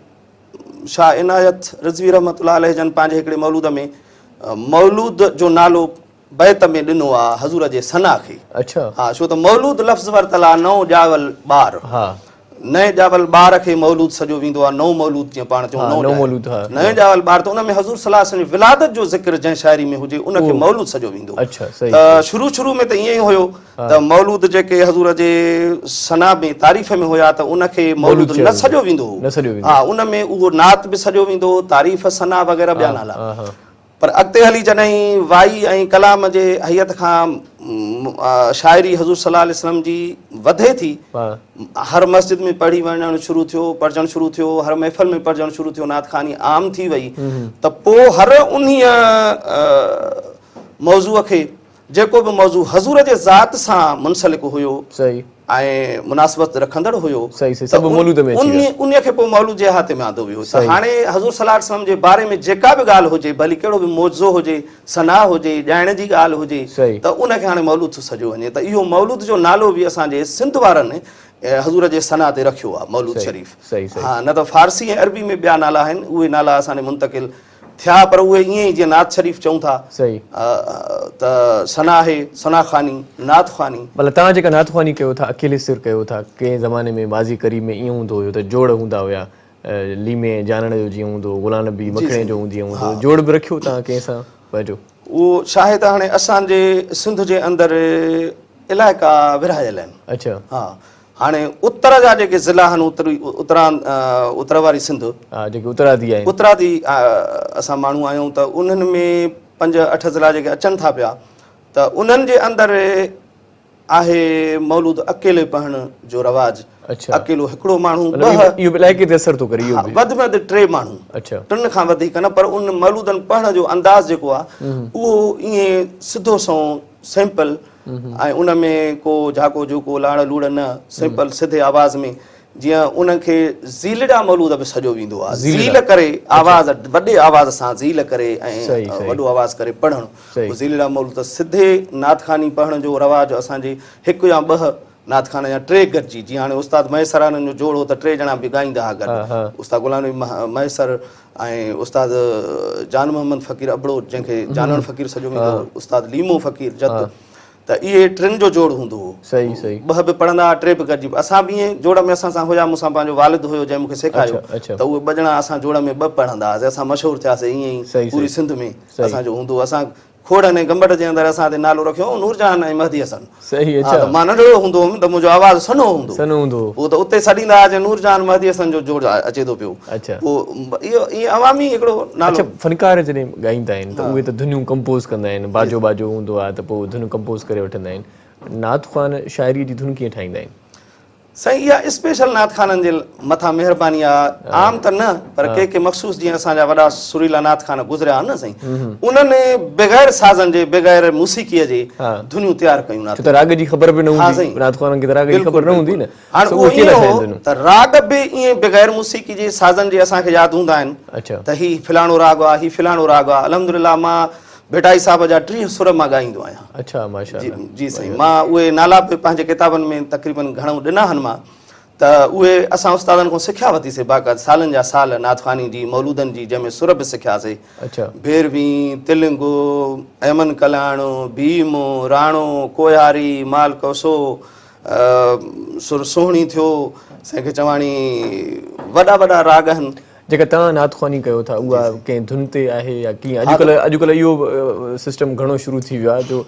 شاهه عنايت رضوي رحمة الله عليه جن پنهنجي هڪڙي مولود ۾ مولود جو نالو بيت ۾ ڏنو آ حضور جي ثنا کي. ها ڇو ته مولود لفظ ورتل آ نئون ڄاول ٻار. نئين ڄاول ٻار کي مولود سڏيو ويندو آ نئون مولود جيئن پاڻ چئون نئون ڄاول. نئين ڄاول ٻار ته ان ۾ حضور صلي الله عليه وسلم جي ولادت جو ذڪر جنهن شاعري ۾ هجي ان کي مولود سڏيو ويندو. ته شروع شروع ۾ ته ائين ئي هيو ته مولود جيڪي حضور جي ثنا ۾ تعريف ۾ هيا ته ان کي مولود نه سڏيو ويندو هو. ها ان ۾ اهو نعت به سڏيو ويندو هو تعريف ثنا وغيره ٻيا نالا. پر اڳتي هلي جڏهن وائي ۽ ڪلام جي هيئت کان شاعري حضور صلي الله عليه وسلم جي وڌي ٿي، هر مسجد ۾ پڙهي وڃڻ شروع ٿيو، پڙهجڻ شروع ٿيو، هر محفل ۾ پڙهجڻ شروع ٿيو، نعت خواني عام ٿي وئي ته پوء هر انهيء موضوع کي جيڪو به موضوع حضور جي ذات سان منسلڪ هيو ۽ مناسبت رکندڙ هيو ته انهيء کي پوء مولود جي احاطي ۾ آندو ويو ته هاڻي حضور صلي الله عليه وسلم جي باري ۾ جيڪا به ڳالهه هجي ڀلي ڪهڙو به معجزو هجي، ثنا هجي، ڄائڻ جي ڳالهه هجي ته ان کي هاڻي مولود ٿو سڏيو وڃي ته اهو مولود جو نالو به اسان جي سنڌ وارن حضور جي ثنا تي رکيو آهي مولود شريف. ها نه ته فارسي ۽ عربي ۾ ٻيا نالا آهن اهي نالا اسان ڏي منتقل ٿيا پر اهي ائين ئي جيئن نعت شريف چئون ٿا ته ثنا آهي، ثنا خواني، نعت خواني. مطلب توهان جيڪا نعت خواني ڪيو ٿا اڪيلي سر ڪيو ٿا، ڪنهن زماني ۾ ماضي قريب ۾ ائين هوندو هيو ته جوڙ هوندا هيا ليمي ۽ جانڻ جو جيئن هوندو هو، غلام نبي مکڻي جو جيئن هوندو هو، جوڙ به رکيو توهان ڪنهن سان پنهنجو؟ اهو ڇاهي ته هاڻي اسان جي سنڌ جي اندر علائقا ورهايل آهن. ها هاڻي اتر جا جيڪي ضلعا آهن اتري اتران اتر واري سنڌ. ها جيڪي اترادي آهن. اترادي اسان ماڻهو آهيون ته انهن ۾ 5 8 ضلعا جيڪي اچن ٿا پيا ته انهن جي اندر آهي مولود اڪيلي پڙهڻ جو رواج. اڪيلو هڪڙو ماڻهو ٻه اهو به علائقي تي اثر ٿو ڪري اهو به. وڌ ۾ وڌ 3 ماڻهو. 3 کان وڌيڪ نه پر ان مولودن پڙهڻ جو انداز جيڪو آهي اهو ائين سڌو سنئون سمپل ۽ ان ۾ ڪو جهاڪو جهوڪو لاڙ لوڙ نه سمپل سڌي آواز ۾ جيئن ان کي زيلڙا مولود به سڏيو ويندو آهي زيل ڪري آواز وڏي آواز سان زيل ڪري ۽ وڏو آواز ڪري پڙهڻ زيلڙا مولود ته سڌي نعت خواني پڙهڻ جو رواج اسان جي هڪ يا ٻه نعت خوان جا ٽي گڏجي جيئن هاڻي استاد مهيسر وارن جو جوڙ هو ته ٽي ڄڻا به ڳائيندا ها گڏ استاد غلام نبي مهيسر ۽ استاد جان محمد فقير ابڙو جنهن کي جانڻ فقير سڏيو ويندو هو استاد ليمو فقير جت ته اهي ٽن جو جوڙ هوندو هو صحيح صحيح ٻه به پڙهندا ها ٽي به گڏجي اسان به ائين جوڙ ۾ اسان سان هيا مون سان پنهنجو والد هيو جنهن مون کي سيکاريو ته اهي ٻه ڄڻا اسان جوڙ ۾ ٻه پڙهندا هئاسين اسان مشهور ٿياسين ائين ئي پوري سنڌ ۾ اسان جو هوندو هو اسان کوڙن ۽ گمبٽ جي اندر اسان تي نالو رکيو هو نورجهان ۽ مهدي حسن. صحيح اڇا. ها ته مان ننڍڙو هوندو هوم ته منهنجو آواز سنهو هوندو هو. سنهو هوندو هو. پوء ته اتي سڏيندا هئا چي نورجهان مهدي حسن جو جوڙ اچي ٿو پيو. اڇا. پوء اهو ائين عوامي هڪڙو نالو. اڇا فنڪار جڏهن ڳائيندا آهن ته اهي ته ڌنيون ڪمپوز ڪندا آهن باجو باجو هوندو آهي ته پوء ڌن ڪمپوز ڪري وٺندا آهن. نعت خوان شاعري جي ڌن ڪيئن ٺاهيندا آهن؟ سائين اها اسپيشل نعت خوانن جي مٿان مهرباني آ عام ته نه پر ڪي ڪي مخصوص جيئن اسان جا وڏا سريلا نعت خوان گذريا آهن نه سائين انهن بغير سازن جي بغير موسيقي جي ڌنيون تيار ڪيون نعت ڇو ته راڳ جي خبر به نه هوندي نعت خوانن کي ته راڳ جي خبر نه هوندي نه هاڻ اهو ائين هو ته راڳ به ائين بغير موسيقي جي سازن جي اسان کي ياد هوندا آهن ته هي فلاڻو راڳ آ هي فلاڻو راڳ آ الحمدلله مان ڀٽائي صاحب جا 30 سر مان ڳائيندو آهيان. اڇا ماشاء الله. جي سائين مان اهي نالا به پنهنجي ڪتابن ۾ تقريبن گهڻو ڏنا آهن مان ته اهي اسان استادن کان سکيا ورتي سي باقاعده سالن جا سال نعت خواني جي مولودن جي جنهن ۾ سر به سکيا سي اڇا ڀيروي تلنگ احمد ڪلياڻ ڀيم راڻو ڪوهياري مال ڪوسو سر سهڻي ٿيو سائين کي چواڻي وڏا وڏا راڳ آهن. جيڪا توهان نعت خواني ڪيو ٿا اها ڪنهن ڌن تي آهي يا ڪيئن؟ اڄڪلهه اڄڪلهه اهو سسٽم گهڻو شروع ٿي ويو آهي جو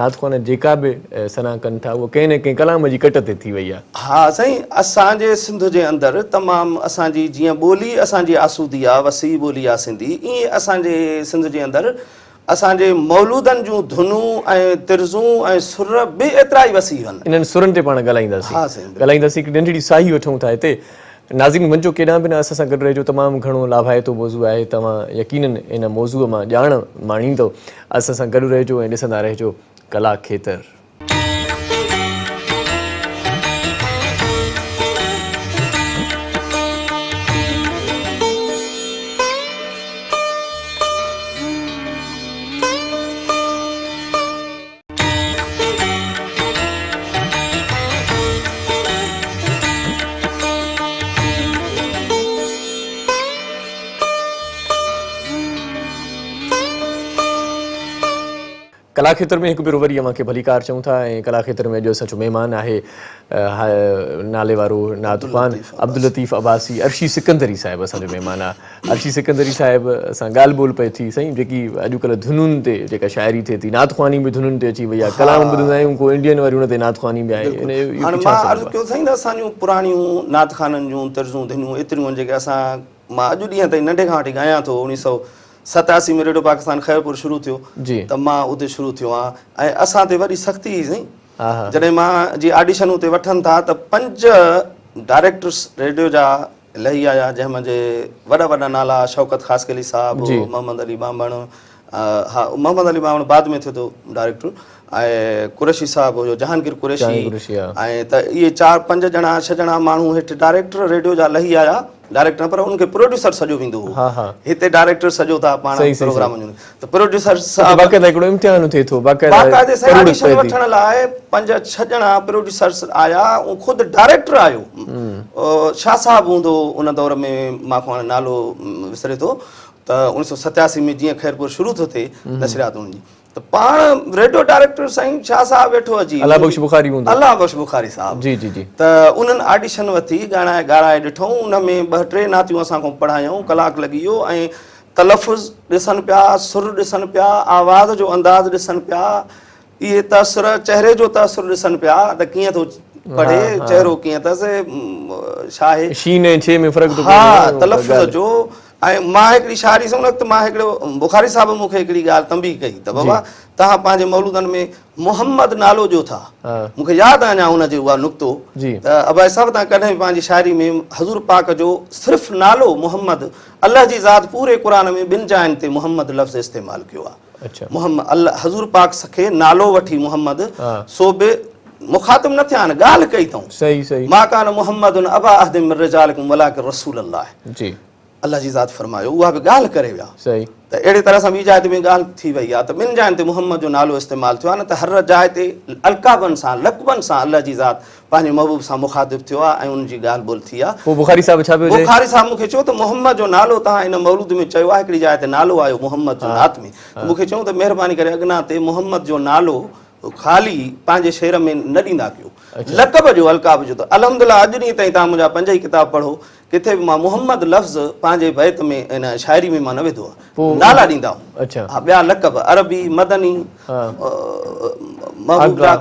نعت خوان جيڪا به ثنا ڪن ٿا اها ڪنهن نه ڪنهن ڪلام جي ڪٽ تي ٿي وئي آهي. ها سائين اسان جي سنڌ جي اندر تمام اسان جي جيئن ٻولي اسان جي آسودي آ وسيع ٻولي آ سنڌي ايئن اسان جي سنڌ جي اندر اسان جي مولودن جون ڌنون ۽ طرزون ۽ سر به ايترا ئي وسيع هن. انهن سرن تي پاڻ ڳالهائينداسين. ها سائين بلڪل. ڳالهائينداسين هڪ ننڍڙي ساهي وٺون ٿا هتي. ناظرين وڃجو ڪيڏانهن به نه اسان سان گڏ رهجو تمام گهڻو لاڀائتو موضوع آهي توهان يقينن ان موضوع مان ڄاڻ ماڻيندو اسان سان گڏ رهجو ۽ ڏسندا رهجو ڪلا کيتر. ڪلا کيتر ۾ هڪ ڀيرو وري اوهان کي ڀليڪار چئون ٿا ۽ ڪلا کيتر ۾ اڄ اسان جو مهمان آهي نالي وارو نعت خوان عبداللطيف عباسي عرشي سڪندري صاحب اسان جو مهمان آهي عرشي سڪندري صاحب سان ڳالهه ٻولهه پئي ٿي سائين جيڪي اڄڪلهه ڌنن تي جيڪا شاعري ٿئي ٿي نعت خواني به ڌنن تي اچي وئي آهي ڪلام ٻڌندا آهيون ڪو انڊين واري ان تي نعت خواني به آهي ان جو هاڻي مان عرض ڪيو سائين ته اسان جون پراڻيون نعت خوانن جون طرزون ڌنون ايتريون آهن جيڪي اسان مان اڄ ڏينهن تائين ننڍي کان وٺي ڳايان ٿو 1987 ۾ ريڊيو پاڪستان خيرپور شروع ٿيو ته مان اتي شروع ٿيو آهيان ۽ اسان تي وڏي سختي هئي سائين جڏهن مان جي آڊيشن اتي وٺن ٿا ته پنج ڊائريڪٽرس ريڊيو جا لهي آيا جنهن منجهه وڏا وڏا نالا شوڪت خاصخيلي صاحب محمد علي ٻانڀڻ ها محمد علي ٻانڀڻ بعد ۾ ٿيو ٿو ڊائريڪٽر ۽ قريشي صاحب هيو جهانگير قريشي ۽ ته اهي چار پنج ڄڻا ڇهه ڄڻا ماڻهو هيٺ ڊائريڪٽر ريڊيو جا لهي آيا ڊائريڪٽر نه پر انهن کي پروڊيوسر سڏيو ويندو هو هتي ڊائريڪٽر سڏيو ٿا پاڻ پروگرام جو ته پروڊيوسر صاحب باقاعده هڪڙو امتحان ٿئي ٿو باقاعده باقاعده سائين آڊيشن وٺڻ لاء پنج ڇهه ڄڻا پروڊيوسرس آيا خود ڊائريڪٽر آيو شاهه صاحب هوندو ان دور ۾ مان کان هاڻي نالو وسري ٿو ته 1987 ۾ جيئن خيرپور شروع ٿو ٿئي نشريات ان جي ته پاڻ ريڊيو ڊائريڪٽر سائين شاهه صاحب ويٺو اچي الله بخش بخاري هوندو الله بخش بخاري صاحب جي جي جي ته انهن آڊيشن وٺي ڳائڻا ڳارائي ڏٺائون ان ۾ ٻه ٽي نعتيون اسان کان پڙهايائون ڪلاڪ لڳي ويو ۽ تلفظ ڏسن پيا سر ڏسن پيا آواز جو انداز ڏسن پيا اهي تاثر چهري جو تاثر ڏسن پيا ته ڪيئن ٿو پڙهي چهرو ڪيئن اٿس ڇا آهي شين ۽ ڇي ۾ فرق ٿو پئي ها تلفظ جو ۽ مان هڪڙي شاعري سان ان وقت مان هڪڙو بخاري صاحب مون کي هڪڙي ڳالهه تنبيهه ڪئي ته بابا توهان پنهنجي مولودن ۾ محمد نالو ڏيو ٿا مون کي ياد آهي اڃا ان جو اها نقطو ته عباسي صاحب توهان ڪڏهن به پنهنجي شاعري ۾ حضور پاڪ جو صرف نالو محمد الله جي ذات پوري قرآن ۾ ٻن جاين تي محمد لفظ استعمال ڪيو آهي محمد الله حضور پاڪ کي نالو وٺي محمد سو به مخاطب نه ٿيا آهن ڳالهه ڪئي اٿئون صحيح صحيح ما ڪان محمد ابا احد من رجالڪم ولڪن رسول الله جي. الله جي ذات فرمايو اها به ڳالهه ڪري ويا. صحيح. ته اهڙي طرح سان ٻي جاء تي به ڳالهه ٿي وئي آهي ته ٻن جاين تي محمد جو نالو استعمال ٿيو آهي نه ته هر جاء تي القابن سان لقبن سان الله جي ذات پنهنجي محبوب سان مخاطب ٿيو آهي ۽ ان جي ڳالهه ٻولهه ٿي آهي. پوء بخاري صاحب ڇا پيو چئي؟ بخاري صاحب مون کي چيو ته محمد جو نالو توهان ان مولود ۾ چيو آهي هڪڙي جاء تي نالو آيو محمد جو نعت ۾ ته مون کي چيو ته مهرباني ڪري اڳنا تي محمد جو نالو خالي پنهنجي شعر ۾ نه ڏيندا ڪيو لقب جو القاب جو ته الحمدلله اڄ ڏينهن تائين توهان منهنجا پنج ئي ڪتاب پڙهو ڪٿي به مان محمد لفظ پنهنجي بيت ۾ ان شاعري ۾ مان نه وڌو آهي نالا ڏيندا آهيون ها ٻيا لقب عربي مدني محبوب جا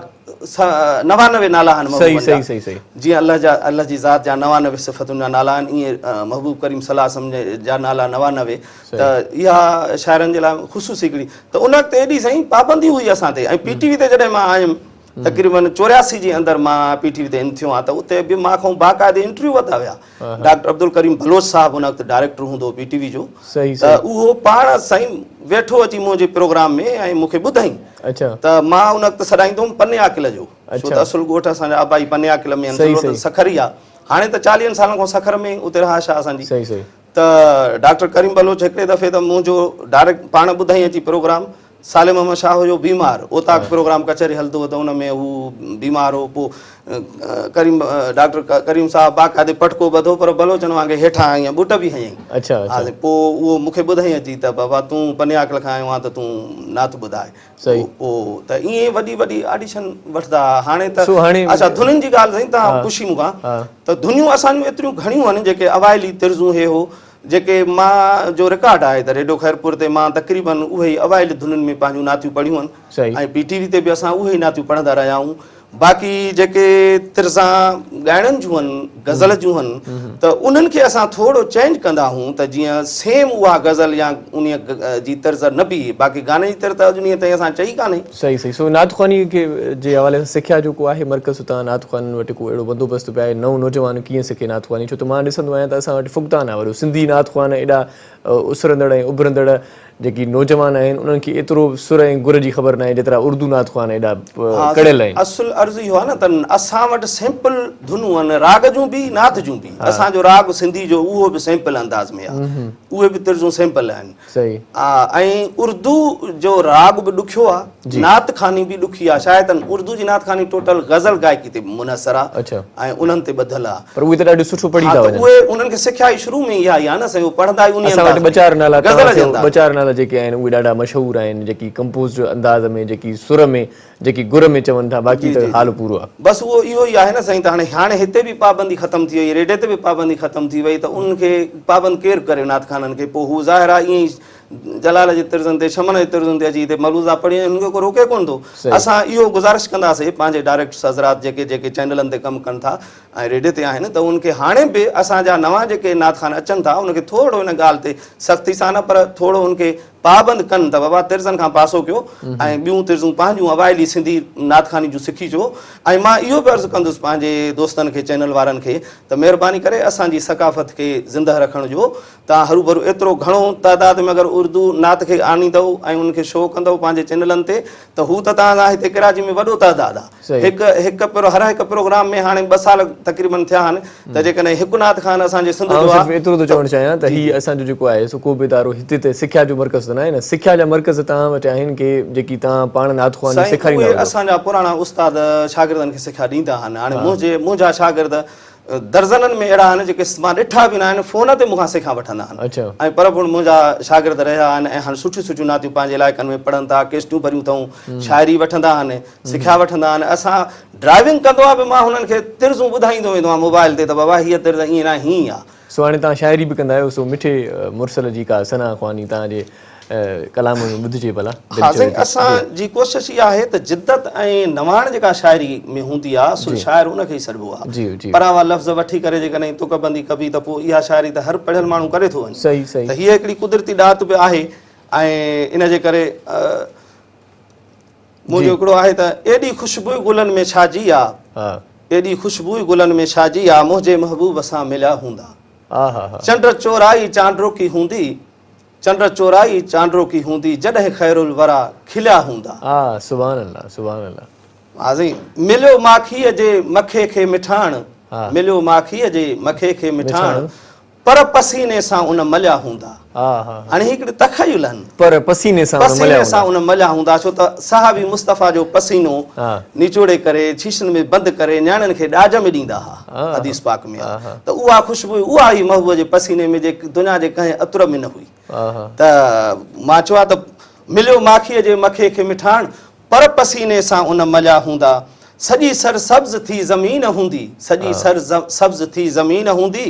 99 نالا آهن محبوب جا جيئن الله جا الله جي ذات جا 99 صفتن جا نالا آهن ائين محبوب ڪريم صلي الله عليه وسلم جا نالا 99 ته اها شاعرن جي لاء خصوصي هڪڙي ته ان وقت ايڏي سائين پابندي هئي اسان تي ۽ پي ٽي وي تي جڏهن مان آيم تقريبن 84 جي اندر مان پي ٽي وي تي ان ٿيو آهيان ته اتي به مان کان باقاعدي انٽرويو ورتا ويا ڊاڪٽر عبدالڪريم بلوچ صاحب ان وقت ڊائريڪٽر هوندو هو پي ٽي وي جو ته اهو پاڻ سائين ويٺو اچي منهنجي پروگرام ۾ ۽ مون کي ٻڌائين ته مان ان وقت سڏائيندو هوم پني عاقل جو ڇو ته اصل ڳوٺ اسان جا آبائي پني عاقل ۾ آهن سکر ئي آهي هاڻي ته 40 سالن کان سکر ۾ اتي رهائش آهي اسان جي ته ڊاڪٽر ڪريم بلوچ هڪڙي دفعي ته منهنجو ڊائريڪٽ پاڻ ٻڌائين اچي پروگرام صالح محمد شاهه هيو بيمار اوطاق پروگرام ڪچهري هلندو هو ته ان ۾ هو بيمار هو پوء ڪريم ڊاڪٽر ڪريم صاحب باقاعدي پٽڪو ٻڌو پر بلوچن وانگي هيٺان ائين ٻوٽ به هنيائين اڇا اڇا پوء اهو مون کي ٻڌائين اچي ته بابا تون پني عاقل کان آيو آهين ته تون نعت ٻڌاء صحيح پوء ته ائين وڏي وڏي آڊيشن وٺندا هئا هاڻي ته سو هاڻي اڇا ڌنين جي ڳالهه سائين توهان پڇي مون کان ته ڌنيون اسان جون ايتريون گهڻيون آهن جيڪي اوائلي طرزون هي هو جيڪي مان جو رڪارڊ آهي ته ريڊيو خيرپور تي مان تقريبن اهي ئي اوائلي ڌنين ۾ پنهنجون نعتيون پڙهيون آهن ۽ پي ٽي وي تي به اسان اهي ئي نعتيون پڙهندا رهيا آهيون باقي جيڪي طرزان ڳائڻن جون آهن غزل جون آهن ته انهن کي اسان ٿورو چينج ڪندا آهيون ته جيئن سيم اها غزل يا انهي جي طرز نه بيهي باقي گاني جي طرز ته اڄ ڏينهن تائين اسان چئي ڪانهي. صحيح صحيح سو نعت خواني کي جي حوالي سان سکيا جو ڪو آهي مرڪز اتان نعت خوانن وٽ ڪو اهڙو بندوبست به آهي نئون نوجوان ڪيئن سکي نعت خواني ڇو ته مان ڏسندو آهيان ته اسان وٽ فقدان آهي وڏو سنڌي نعت خوان ايڏا اسرندڙ ۽ اڀرندڙ جيڪي نوجوان آهن انهن کي ايترو سر ۽ گر جي خبر ناهي جيترا اردو نعت خوان ايڏا ڪڙيل آهن. اصل عرض اهو آهي نه ته اسان وٽ سيمپل ڌنون آهن راڳ جون به نعت جون به اسان جو راڳ سنڌي جو اهو به سيمپل انداز ۾ آهي اهي به طرزون سيمپل آهن صحيح ۽ اردو جو راڳ به ڏکيو آهي نعت خواني به ڏکي آهي شايد اردو جي نعت خواني ٽوٽل غزل گائڪي تي منحصر آهي ۽ انهن تي ٻڌل آهي. پر اهي ته ڏاڍو سٺو پڙهي ٿا وڃن. ها ته اهي انهن کي سکيا ئي شروع ۾ اها ئي آهي نه سائين اهي پڙهندا ئي انهي انداز ۾ اسان وٽ ٻه چار نالا توهان چيو ٻه چار نالا جيڪي آهن اهي ڏاڍا مشهور آهن جيڪي ڪمپوزڊ انداز ۾ جيڪي سر ۾ جيڪي گر ۾ چون ٿا باقي ته حال پورو آهي. بس اهو اهو ئي آهي نه سائين ته هاڻي هاڻي هتي به پابندي ختم ٿي وئي ريڊيو تي به پابندي ختم ٿي وئي ته انهن کي پابند ڪير ڪري نعت خوانن کي پوء هو ظاهر آهي ائين ئي جلال جي طرزن تي شمن جي طرزن تي اچي هتي ملوزا پڙهي هنن کي ڪو روڪي ڪونه ٿو اسان اهو گذارش ڪنداسين پنهنجي ڊائريڪٽرس حضرات جيڪي جيڪي چينلن تي ڪم ڪن ٿا ۽ ريڊيو تي آهن ته انهن کي هاڻي به اسان جا نوان جيڪي نعت خوان اچن ٿا ان کي ٿورو ان ڳالهه تي سختي سان نه پر ٿورو ان کي پابند ڪن ته بابا طرزن کان پاسو ڪيو ۽ ٻيون طرزون پنهنجون اوائلي سنڌي نعت خواني جون سکي اچو ۽ مان اهو به عرض ڪندس پنهنجي دوستن کي چينل وارن کي ته مهرباني ڪري اسان جي ثقافت کي زنده رکڻ جو توهان هروڀرو ايترو گهڻو تعداد ۾ اگر اردو نعت کي آڻيندؤ ۽ ان کي شو ڪندؤ پنهنجي چينلن تي ته هو ته توهان سان هتي ڪراچي ۾ وڏو تعداد آ هڪ هڪ پر هر هڪ پروگرام ۾ هاڻي ٻه سال تقريبن ٿيا آهن ته جيڪڏهن هڪ نعت خوان اسان جي سنڌ جو آ. آئون صرف ايترو ٿو چوڻ چاهيان ته هي اسان جو جيڪو آهي سو ڪو به ادارو هتي ته سکيا جو مرڪز ته ناهي نه سکيا جا مرڪز توهان وٽ آهن ڪي جيڪي توهان پاڻ نعت خواني سائين سيکاريندا اهي هجو. اسان جا پراڻا استاد شاگردن کي سکيا ڏيندا آهن هاڻي منهنجي منهنجا شاگرد درزنن ۾ اهڙا آهن جيڪي مان ڏٺا به نه آهن فون تي مون کان سکيا وٺندا آهن ۽ پر پڻ منهنجا شاگرد رهيا آهن ۽ هاڻي سٺيون سٺيون نعتيون پنهنجي علائقن ۾ پڙهن ٿا ڪيسٽون ڀريون اٿئون شاعري وٺندا آهن سکيا وٺندا آهن اسان ڊرائيونگ ڪندو آهيان به مان هنن کي طرزون ٻڌائيندو ويندو آهيان موبائل تي ته بابا هيء طرز ائين نه هيئن آهي. سو هاڻي توهان شاعري به ڪندا آهيو سو مٺي مرسل جي ڪا ثنا خواني توهان جي ڪلام ۾ ٻڌجي ڀلا دل ها چوي سائين ٿي. اسان جي ڪوشش اها آهي ته جدت ۽ نواڻ جيڪا شاعري ۾ هوندي آهي اصل شاعر ان کي ئي سڏبو آهي جي جي پراوا لفظ وٺي ڪري جيڪڏهن تڪ بندي ڪبي ته پوء اها شاعري ته هر پڙهيل ماڻهو ڪري ٿو وڃي صحيح صحيح ته هيء هڪڙي قدرتي ڏات به آهي ۽ ان جي ڪري منهنجو هڪڙو آهي ته ايڏي خوشبوء گلن ۾ ڇا جي آ ايڏي خوشبوء گلن ۾ ڇا جي آ منهنجي محبوب سان مليا هوندا چنڊ چورائي چانڊوڪي هوندي چنڊ چورائي چانڊوڪي هوندي جڏهن خير الورا کليا هوندا. آه سبحان الله سبحان الله. آزين مليو ماکيء جي مکي کي مٺاڻ مليو ماکيء جي مکي کي مٺاڻ. پر پسيني سان ان مليا هوندا. هاڻي هي هڪڙي تخيل آهن. پر پسيني سان ان مليا هوندا. پسيني سان ان مليا هوندا ڇو ته صحابي مصطفيٰ جو پسينو نچوڙي ڪري شيشن ۾ بند ڪري نياڻين کي ڏاج ۾ ڏيندا ها حديث پاڪ ۾ آهي ته اها خوشبو اها ئي محبوب جي پسيني ۾ جيڪي دنيا جي ڪنهن عطر ۾ نه هئي ته مان چوان ته مليو ماکيء جي مکي کي مٺاڻ پر پسيني سان ان مليا هوندا. سڄي سر سبز ٿي زمين هوندي. سڄي سر سبز ٿي زمين هوندي.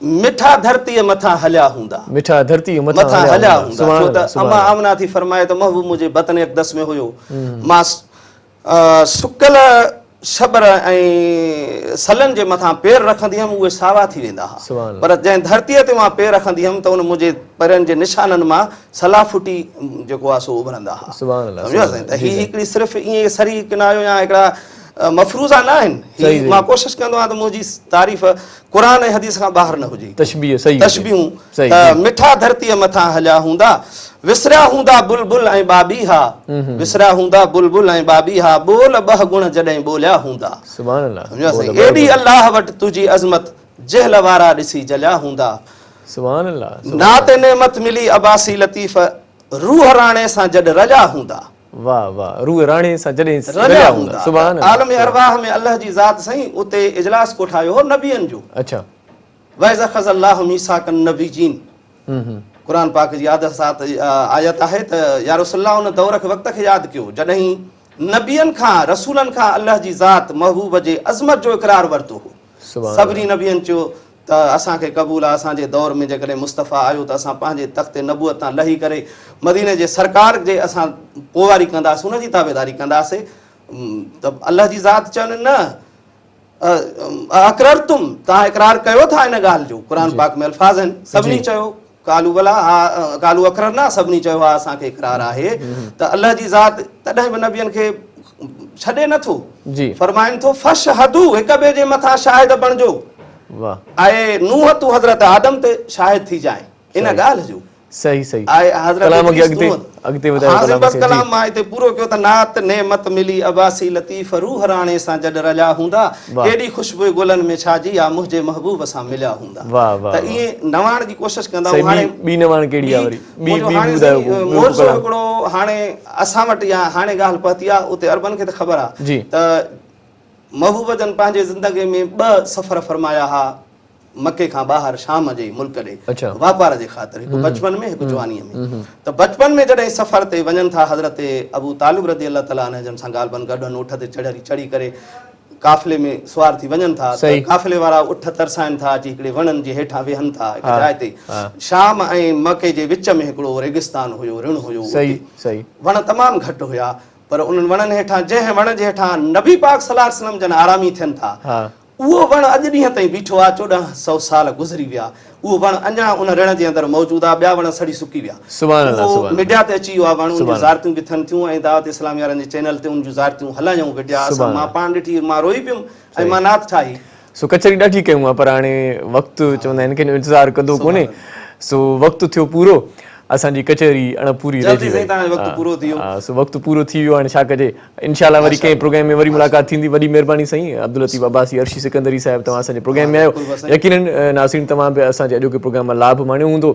مٺا ڌرتيء مٿان هليا هوندا. مٺا ڌرتيء مٿان هليا هوندا. ڇو ته اما آمنه ٿي فرمائي ته محبوب منهنجي بطن اقدس ۾ هيو. مان سڪل شبر ۽ سلن جي مٿان پير رکندي هيم اهي ساوا ٿي ويندا ها پر جنهن ڌرتيء تي مان پير رکندي هيم ته ان منهنجي پيرن جي نشانن مان سلا ڦٽي جيڪو آهي سو اڀرندا ها. سمجهيو سائين ته هي هڪڙي صرف ائين صريح ڪنايو يا هڪڙا مفروضا نه آهن. هي مان ڪوشش ڪندو آهيان ته منهنجي تعريف قرآن ۽ حديث کان ٻاهر نه هجي. تشبيهه صحيح تشبيهون ته مٺا ڌرتيء مٿان هليا هوندا، وسريا هوندا بلبل ۽ ٻاٻيها، وسريا هوندا بلبل ۽ ٻاٻيها، ٻول ٻه گڻ جڏهن ٻوليا هوندا. سبحان الله. سمجهيو سائين ايڏي الله وٽ تنهنجي عظمت جهل وارا ڏسي جليا هوندا. سبحان الله. نعت نعمت ملي عباسي لطيف روح راڻي سان جڏ رليا هوندا. واه واه روح راڻي سان جڏهن رليا هوندا سبحان الله. عالم ارواح ۾ الله جي ذات سائين اتي اجلاس ڪوٺايو هو نبين جو. اڇا. واذ اخذ الله ميثاق النبيين قرآن پاڪ جي آيت آهي ته يا رسول الله ان دور کي وقت کي ياد ڪيو جڏهن نبين کان رسولن کان الله جي ذات محبوب جي عظمت جو اقرار ورتو هو. سڀني نبين چيو ته اسان کي قبول آهي، اسان جي دور ۾ جيڪڏهن مصطفيٰ آيو ته اسان پنهنجي تخت نبوت تان لهي ڪري مديني جي سرڪار جي اسان پوئواري ڪنداسين، ان جي تابعداري ڪنداسين. ته الله جي ذات چون نه اقررتم، توهان اقرار ڪيو ٿا ان ڳالهه جو، قرآن پاڪ ۾ الفاظ آهن، سڀني چيو قالوا بليٰ ها قالوا اقررنا سڀني چيو ها اسان کي اقرار آهي ته الله جي ذات تڏهن به نبين کي ڇڏي نه ٿو فرمائن ٿو فاشهدوا هڪ ٻئي جي مٿان شاهد بڻجو اي نوح تون حضرت آدم تي شاهد ٿي جائين ان ڳالهه جو صحيح صحيح آء حضرت ڪلام کي اڳتي اڳتي وڌايو ڪلام بس ڪلام مان هتي پورو ڪيو ته نعت نعمت ملي عباسي لطيف روح راڻي سان جڏ رليا هوندا ايڏي خوشبوء گلن ۾ ڇا جي آ منهنجي محبوب سان مليا هوندا ته ائين نواڻ جي ڪوشش ڪندا آهيون هاڻي ٻي نواڻ ڪهڙي آ وري ٻي ٻي ٻڌايو ڪو معجزو هڪڙو هاڻي اسان وٽ يا هاڻي ڳالهه پهتي آ اتي عربن کي ته خبر آ ته محبوب جن پنهنجي زندگي ۾ ٻه سفر فرمايا ها مڪي کان ٻاهر شام جي ملڪ ڏي واپار جي خاطر هڪ بچپن ۾ هڪ جوانيء ۾ ته بچپن ۾ جڏهن سفر تي وڃن ٿا حضرت ابو طالب رضي الله تعالٰي عنه جن سان غالباً گڏ هن اٺ تي چڙهي چڙهي ڪري قافلي ۾ سوار ٿي وڃن ٿا ته قافلي وارا اٺ ترسائن ٿا اچي هڪڙي وڻن جي هيٺان ويهن ٿا هڪ جاء تي شام ۽ مڪي جي وچ ۾ هڪڙو ريگستان هيو رڻ هيو اتي وڻ تمام گهٽ هيا پر انهن وڻن هيٺان جنهن وڻ جي هيٺان نبي پاڪ صلي الله عليه وسلم جن آرامي ٿين ٿا اهو وڻ اڄ ڏينهن تائين بيٺو آهي، 1400 سال گذري ويا، اهو وڻ اڃا ان رڻ جي اندر موجود آهي، ٻيا وڻ سڙي سڪي ويا. اهو ميڊيا تي اچي ويو آهي وڻ، ان جون زيارتون به ٿين ٿيون ۽ دعوت اسلامي وارن جي چينل تي ان جون زيارتون هلايائون وڊيا، اسان مان پاڻ ڏٺي، مان روئي پيم ۽ مان نعت ٺاهي. سو ڪچهري ڏاڍي ڪيون آ پر هاڻي وقت چوندا آهن ڪنهن جو انتظار ڪندو ڪونهي سو وقت ٿيو پورو اسان جي ڪچهري اڻ پوري رهجي وئي سو وقت پورو ٿي ويو هاڻي ڇا ڪجي انشاء الله وري ڪنهن پروگرام ۾ وري ملاقات ٿيندي وڏي مهرباني سائين عبداللطيف عباسي عرشي سڪندري صاحب توهان اسان جي پروگرام ۾ آيو يقينن ناظرين توهان به اسان جي اڄوڪي پروگرام مان لاڀ ماڻيو هوندو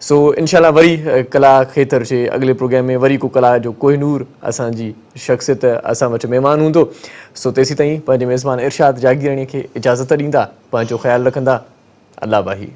سو انشاء الله وري ڪلا کيتر جي اڳلي پروگرام ۾ وري ڪو ڪلا جو ڪوهه نور اسان جي شخصيت اسان وٽ مهمان هوندو سو تيسيتائين پنهنجي ميزبان ارشاد جاگيراڻي کي اجازت ڏيندا پنهنجو خيال رکندا الله باهي.